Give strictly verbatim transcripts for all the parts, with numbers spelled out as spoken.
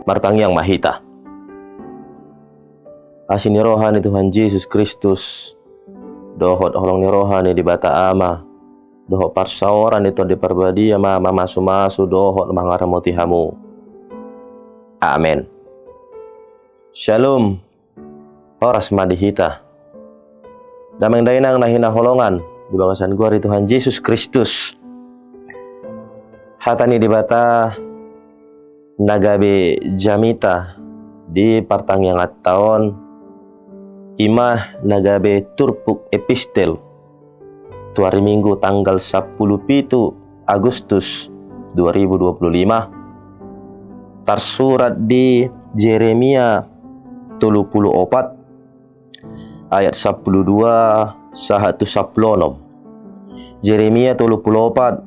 Martangiang ma hita. Asi ni roha ni Tuhan Jesus Kristus, dohot holong ni roha ni Debata Ama, dohot parsaoran ni Tondi Parbadia ma mamasumasu dohot mangaramoti hamu. Amen. Shalom. Horas ma di hita. Damang dainang na hinaholongan di bagasan goar ni Tuhan Jesus Kristus. Hata ni Debata na gabe jamita di partangianganta on, i ma na gabe turpuk epistel tu ari Minggu tanggal sampulu pitu Agustus dua ribu dua puluh lima, tarsurat di Jeremia tolu pulu opat ayat sampulu dua sahat tu sampulu onom. Jeremia tolu pulu opat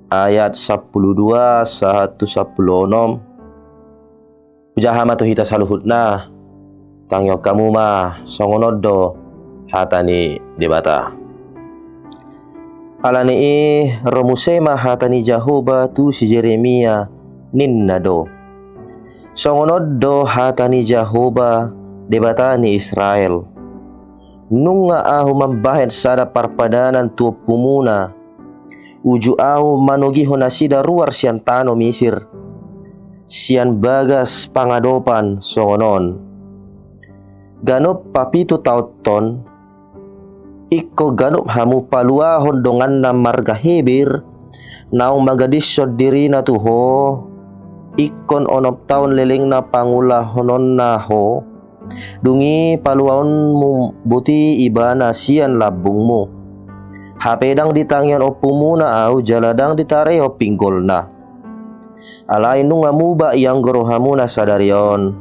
ayat sampulu dua sahat tu sampulu onom. Hujaha ma tu hita saluhutna. Tangihon hamu ma, songon on do hata ni Debata. Ala ni i ro muse ma hata ni Jahowa tu si Jeremia, ninna do: Songon on do hata ni Jahowa, Debata ni Israel: Nunga Ahu mambahen sada parpadanan tu ompumuna, uju Ahu manogihon nasida ruar sian tano Misir, sian bagas pangadopan songon on. Ganup papitu taonton, ingkon ganup hamu paluahon donganna marga Heber, naung magadishon dirina tu ho, ingkon onom taon lelengna pangulahononna ho, dung i paluahonmu boti ibana sian lambungmu. Hape ndang ditangihon ompumuna Ahu jala ndang ditarehon pinggolna. Alai nunga mubak ianggo rohamuna sadari on,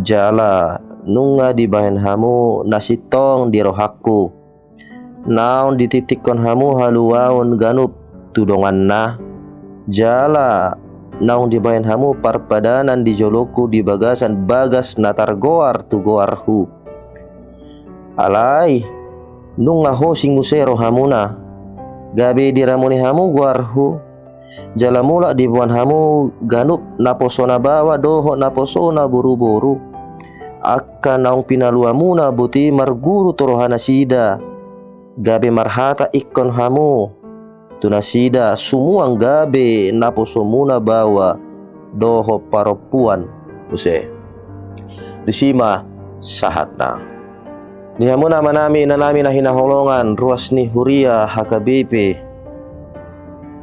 jala nunga dibahen hamu na sintong di rohangku, naung dititikkon hamu haluaon ganup tu donganna, jala naung dibahen hamu parpadanan di jolongku di bagasan bagas na targoar tu goarhu. Alai nunga hosing muse rohamuna, gabe diramuni hamu goarhu, jala mulak diboan hamu ganup naposona baoa dohot naposona boruboru, angka naung pinaluamuna boti marguru tu rohanasida, gabe marhata ingkon hamu tu nasida sumuang gabe naposomuna baoa dohot parompuan muse. Disi ma sahatna. Di hamu amanami, inanami na hinaholongan, ruas ni huria H K B P,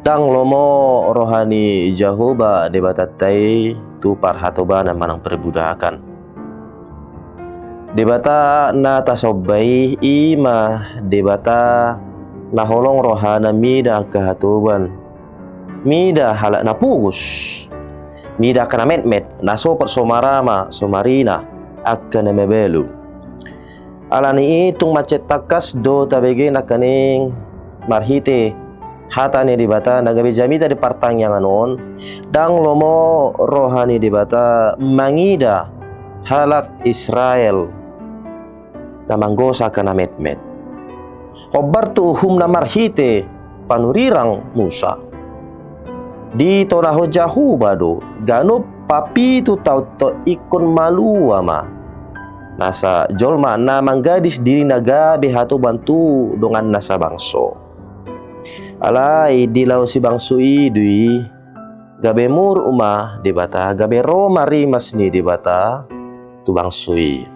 ndang lomo roha ni Jahowa Debatanta i tu parhatobanan manang perbudakan. Debata na tasomba i, i ma Debata na holong rohana mida angka hatoban, mida halak na pogos, mida angka na metmet, na sopat so marama so marina, angka na mabalu. Ala ni i tung mansai tangkas do tabege nangkaning marhite hata ni Debata na gabe jamita di partangiangan on, ndang lomo roha ni Debata mangida halak Israel na manggosa angka na metmet. Hombar tu uhumna marhite panurirang Musa, ditonahon Jahowa do, ganup papitu taonton ingkon malua ma nasa jolma na manggadis dirina gabe hatoban tu donganna sabangso. Alai dilaosi bangso i do i, gabe muruk ma Debata, gabe ro ma rimas ni Debata tu bangso i.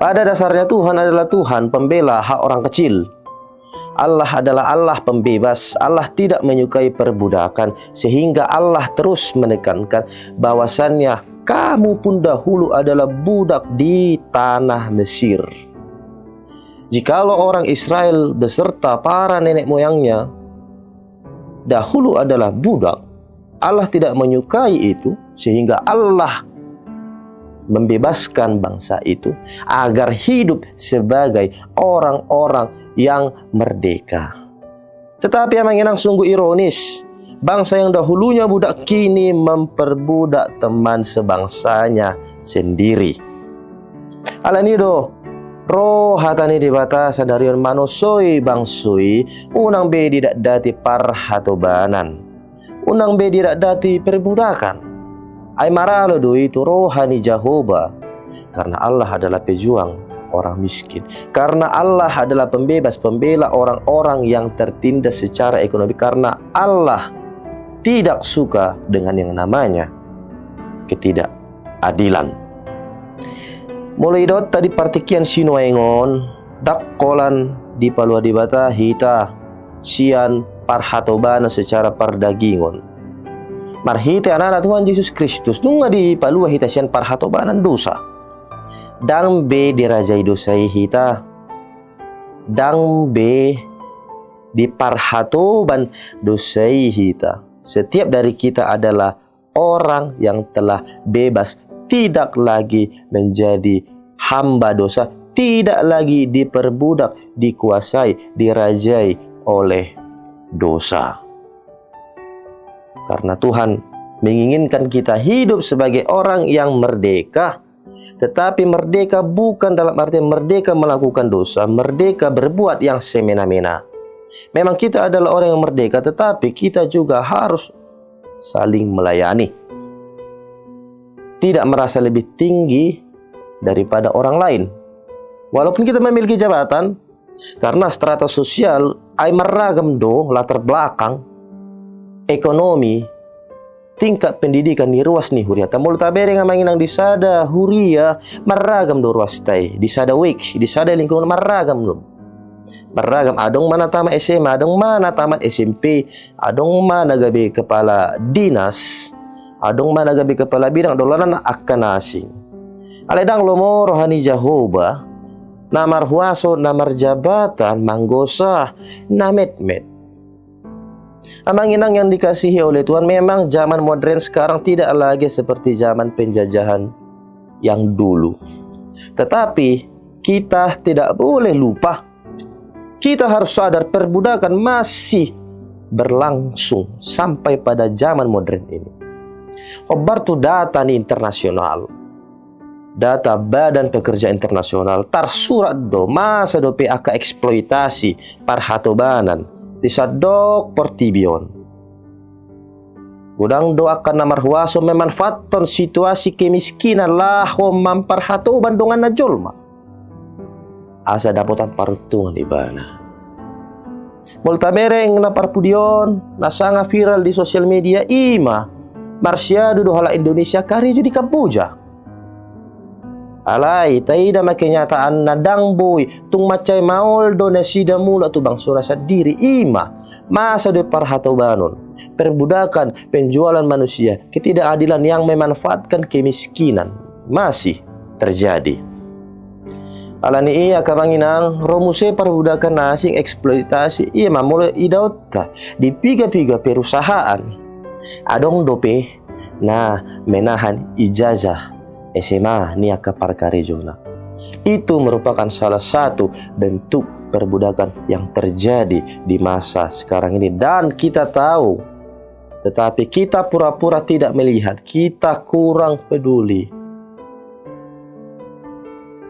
Pada dasarnya Tuhan adalah Tuhan pembela hak orang kecil. Allah adalah Allah pembebas. Allah tidak menyukai perbudakan, sehingga Allah terus menekankan bahwasannya kamu pun dahulu adalah budak di tanah Mesir. Jikalau orang Israel beserta para nenek moyangnya dahulu adalah budak, Allah tidak menyukai itu, sehingga Allah membebaskan bangsa itu agar hidup sebagai orang-orang yang merdeka. Tetapi, amang inang, sungguh ironis, bangsa yang dahulunya budak kini memperbudak teman sebangsanya sendiri. Ala ni i do, ro hata ni Debata sadari on manosoi bangso i, unang be didatdati parhatobanan, unang be didatdati perbudakan. Ai maralo do i tu roha ni Jahowa, karena Allah adalah pejuang orang miskin, karena Allah adalah pembebas, pembela orang-orang yang tertindas secara ekonomi, karena Allah tidak suka dengan yang namanya ketidakadilan. Molo idaonta di partingkian sinuaeng on, ndang holan dipalua Debata hita sian parhatobanan secara pardagingon. Marhite Anakna Tuhan Jesus Kristus, nunga dipalua hita sian parhatobanan dosa. Ndang be dirajai dosa i hita. Ndang be diparhatoban dosa i hita. Setiap dari kita adalah orang yang telah bebas, tidak lagi menjadi hamba dosa, tidak lagi diperbudak, dikuasai, dirajai oleh dosa. Karena Tuhan menginginkan kita hidup sebagai orang yang merdeka, tetapi merdeka bukan dalam arti merdeka melakukan dosa, merdeka berbuat yang semena-mena. Memang kita adalah orang yang merdeka, tetapi kita juga harus saling melayani. Tidak merasa lebih tinggi daripada orang lain. Walaupun kita memiliki jabatan, karena strata sosial ai marragam do latar belakang, ekonomi, tingkat pendidikan ni ruas ni huriata. Molo tabereng amang inang di sada huria marragam do ruasta i, di sada wijk, di sada lingkungan marragam do. Marragam, adong ma na tamat S M A, adong ma na tamat S M P, adong ma na gabe kepala dinas, adong ma na gabe kepala bidang, dohot na angka na asing. Alai ndang lomo roha ni Jahowa, na marhuaso, na marjabatan, manggosa na metmet. Amang inang yang dikasihi oleh Tuhan, memang zaman modern sekarang tidak lagi seperti zaman penjajahan yang dulu. Tetapi kita tidak boleh lupa. Kita harus sadar perbudakan masih berlangsung sampai pada zaman modern ini. Hombar tu data ni internasional, data Badan Pekerja Internasional, tarsurat do masa dope angka eksploitasi parhatobanan di sandok portibi on. Godang do angka na marhuaso memanfaathon situasi kemiskinan laho mamparhatoban donganna jolma asa dapotan paruntungan ibana. Molo tabereng na parpudi on, na sanga viral di sosial media, i ma marsiadu do halak Indonesia karejo di Kamboja. Alai taida ma kenyataanna, ndang boi, tung mansai maol do nasida mulak tu bangsona sandiri. I ma masa dope parhatobanon, perbudakan, penjualan manusia, ketidakadilan yang memanfaatkan kemiskinan masih terjadi. Alani i angka amang inang, ro muse parbudakan na asing, eksploitasi, i ma molo idaonta di piga-piga perusahaan. Adong dope na menahan ijazah S M A ni angka parkarejona. Itu merupakan salah satu bentuk perbudakan yang terjadi di masa sekarang ini. Dan kita tahu, tetapi kita pura-pura tidak melihat, kita kurang peduli.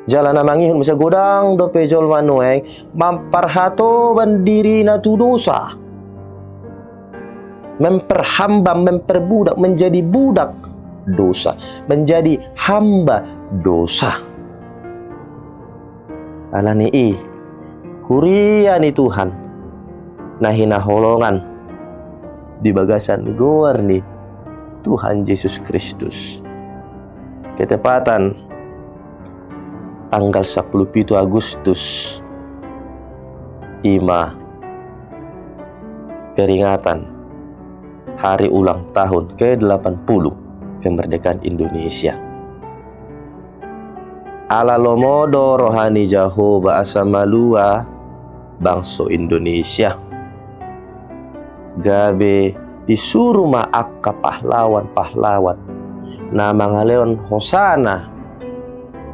Jala na mangihut muse, godang dope jolma nuaeng mamparhatoban dirina tu dosa. Memperhamba, memperbudak, menjadi budak dosa, menjadi hamba dosa. Alani i, huria ni Tuhan na hinaholongan di bagasan goar ni Tuhan Jesus Kristus. Ketepatan tanggal sampulu pitu Agustus, i ma peringatan hari ulang tahun ke delapan puluh kemerdekaan Indonesia. Ala lomo do roha ni Jahowa asa malua bangso Indonesia. Gabe disuru ma angka pahlawan-pahlawan na mangalehon hosana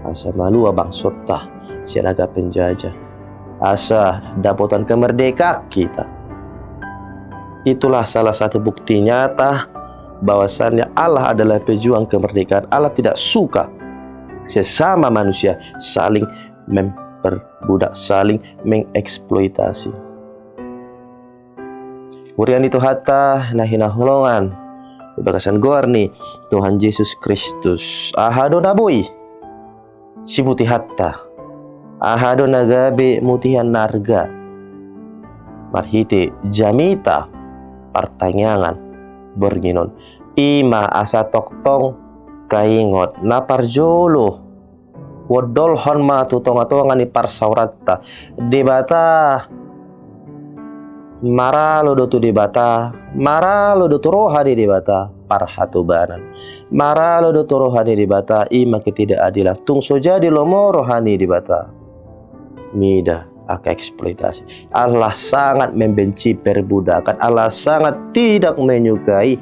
asa malua bangsonta sian angka penjajah, asa dapotan kemerdekaan hita. Itulah salah satu bukti nyata bahwasannya Allah adalah pejuang kemerdekaan. Allah tidak suka sesama manusia saling memperbudak, saling mengeksploitasi. Huria ni Tuhanta na hinaholongan, Di bagasan goar ni Tuhan Jesus Kristus, aha do na boi siputihanta? Aha do na gabe mutihan na arga? Marhite jamita partangiangan borngin on, i ma asa tongtong taingot. Na parjolo, huondolhon ma tu tongatonga ni parsaoranta: Debata, maralo do tu Debata, maralo do tu roha ni Debata parhatobanan. Maralo do tu roha ni Debata i ma ketidakadilan. Tung so jadi lomo roha ni Debata, mida angka eksploitasi. Allah sangat membenci perbudakan. Allah sangat tidak menyukai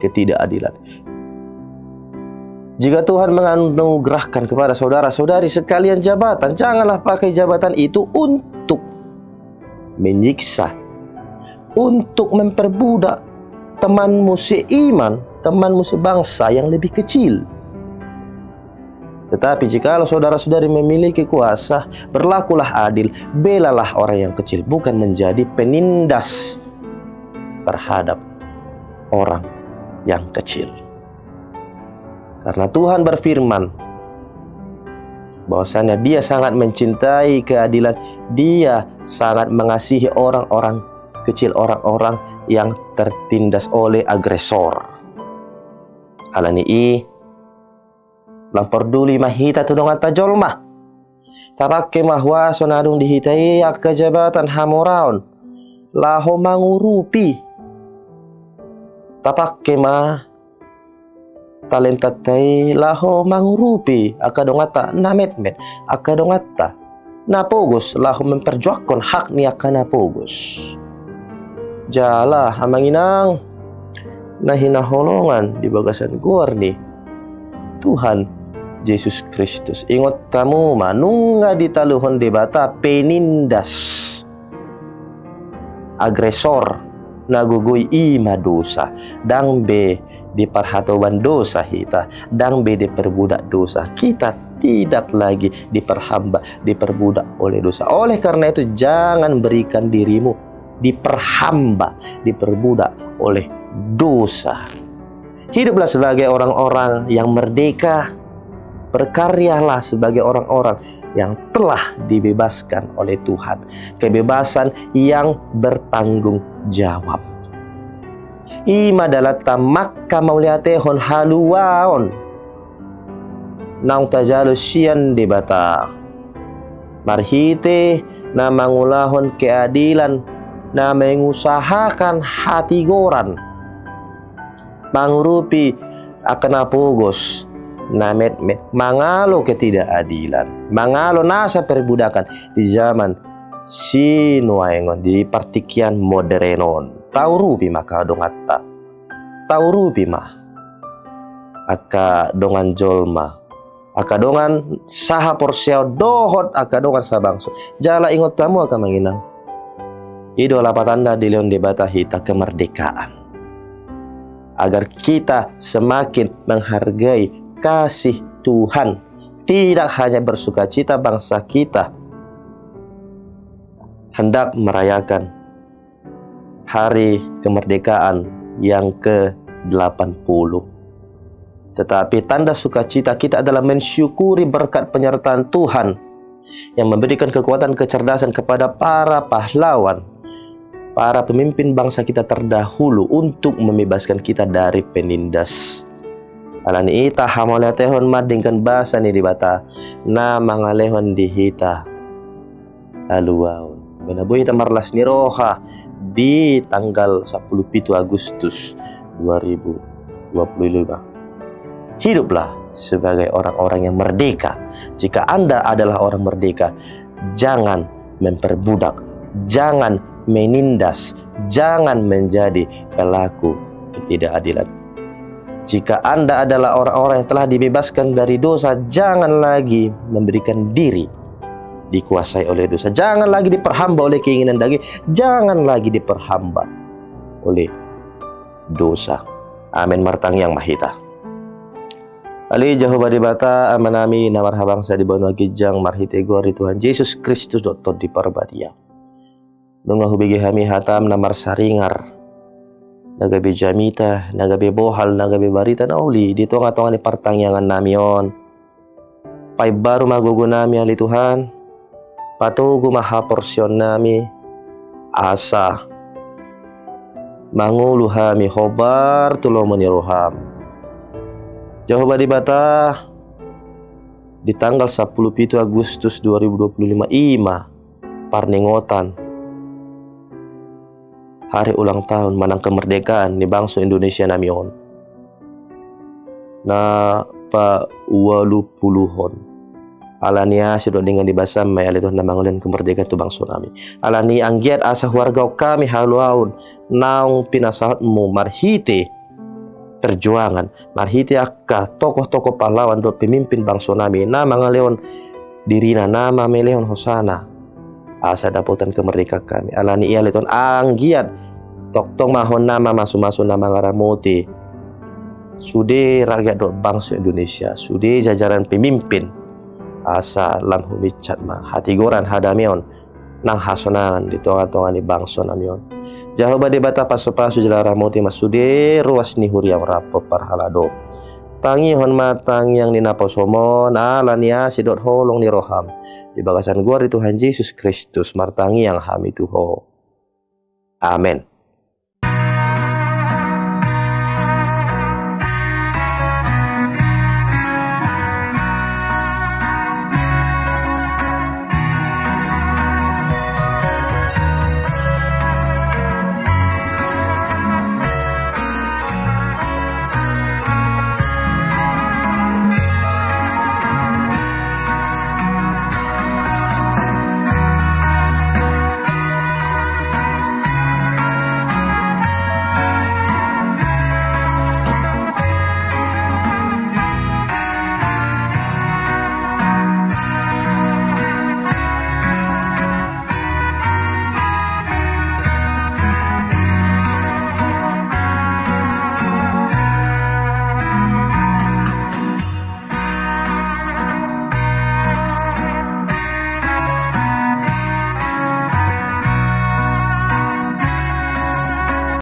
ketidakadilan. Jika Tuhan menganugerahkan kepada saudara-saudari sekalian jabatan, janganlah pakai jabatan itu untuk menyiksa, untuk memperbudak temanmu seiman, temanmu sebangsa yang lebih kecil. Tetapi jikalau saudara-saudari memiliki kuasa, berlakulah adil, belalah orang yang kecil, bukan menjadi penindas terhadap orang yang kecil. Karena Tuhan berfirman bahwasanya Dia sangat mencintai keadilan, Dia sangat mengasihi orang-orang kecil, orang-orang yang tertindas oleh agresor. Alani i, lam porduli ma hita tu donganta jolma. Tapake ma huaso na adong di hita i, angka jabatan hamoraon, laho mangurupi. Tapake ma talentanta i laho mangurupi angka donganta na metmet, angka donganta na pogos, laho memperjuangkon hak ni angka na pogos. Jala, amang inang na hinaholongan di bagasan goar ni Tuhan Jesus Kristus, ingot hamu ma, nunga ditaluhon Debata penindas, agresor na gogoi, i ma dosa. Ndang be diparhatoban dosa hita, ndang be diperbudak dosa. Kita tidak lagi diperhamba, diperbudak oleh dosa. Oleh karena itu, jangan berikan dirimu diperhamba, diperbudak oleh dosa. Hiduplah sebagai orang-orang yang merdeka. Berkaryalah sebagai orang-orang yang telah dibebaskan oleh Tuhan. Kebebasan yang bertanggung jawab. I ma dalan ta mangkamauliatehon haluaon naung tajalo sian Debata, marhite na mangulahon keadilan, na mengusahakan hatigoran, mangurupi angka na pogos, na metmet, mangalo ketidakadilan, mangalo nasa perbudakan di zaman sinuaeng on, di partingkian modern on. Taurupi ma angka donganta, taurupi ma angka dongan jolma, angka dongan sahaporseaon dohot angka dongan sabangso. Jala ingot hamu, angka amang inang, i do lapatanna dilehon Debata hita, kemerdekaan. Agar kita semakin menghargai kasih Tuhan. Tidak hanya bersukacita bangsa kita hendak merayakan hari kemerdekaan yang ke delapan puluh. Tetapi tanda sukacita kita adalah mensyukuri berkat penyertaan Tuhan yang memberikan kekuatan, kecerdasan kepada para pahlawan, para pemimpin bangsa kita terdahulu untuk membebaskan kita dari penindas. Alani i, tahamauliatehon ma denggan basa ni Debata na mangalehon di hita haluaon. Boi na boi hita marlas ni roha di tanggal sampulu pitu Agustus dua ribu dua puluh lima. Hiduplah sebagai orang-orang yang merdeka. Jika Anda adalah orang merdeka, jangan memperbudak, jangan menindas, jangan menjadi pelaku ketidakadilan. Jika Anda adalah orang-orang yang telah dibebaskan dari dosa, jangan lagi memberikan diri dikuasai oleh dosa. Jangan lagi diperhamba oleh keinginan daging. Jangan lagi diperhamba oleh dosa. Amen. Martangiang ma hita. Ale Jahowa Debata, Amanami na marhabangsa di banua ginjang, marhite goar ni Tuhan Jesus Kristus dohot Tondi Parbadia, nunga hubege hami hatam na marsaringar. na gabe jamita, na gabe bohal, na gabe barita na uli di tonga-tonga ni partangiangan nami on. Paimbaru ma gogo nami ale Tuhan, patogu ma haporseaon nami, asa mangolu hami hombar tu lomo ni roham. Jahowa Debata, di tanggal sampulu pitu Agustus dua ribu dua pulu lima i ma parningotan hari ulang tahun manang kemerdekaan ni bangso Indonesia nami on. Na paualupuluhon. Alani asi dohot denggan ni basam ma i ale Tuhan na mangalehon kemerdekaan tu bangso nami. Alani anggiat asa huhargaon hami haluaon naung pinasahatmu marhite perjuangan, marhite angka tokoh-tokoh pahlawan dohot pemimpin bangso nami na mangalehon dirina na mamelehon hosana asa dapotan kemerdekaan hami. Alani i ale Tuhan anggiat tongtong ma hona mamasu-masu na mangaramoti sude rakyat dohot bangso Indonesia, sude jajaran pemimpin, asa lam huminsat ma hatigoran, hadameon nang hasonangan di tonga-tonga ni bangso nami on. Jahowa Debata, pasu-pasu jala ramoti ma sude ruas ni huriam rap parhalado. Tangihon ma tangiang ni naposom on alani asi dohot holong ni roham. Di bagasan goar ni Tuhan Jesus Kristus martangiang hami tu Ho. Amen.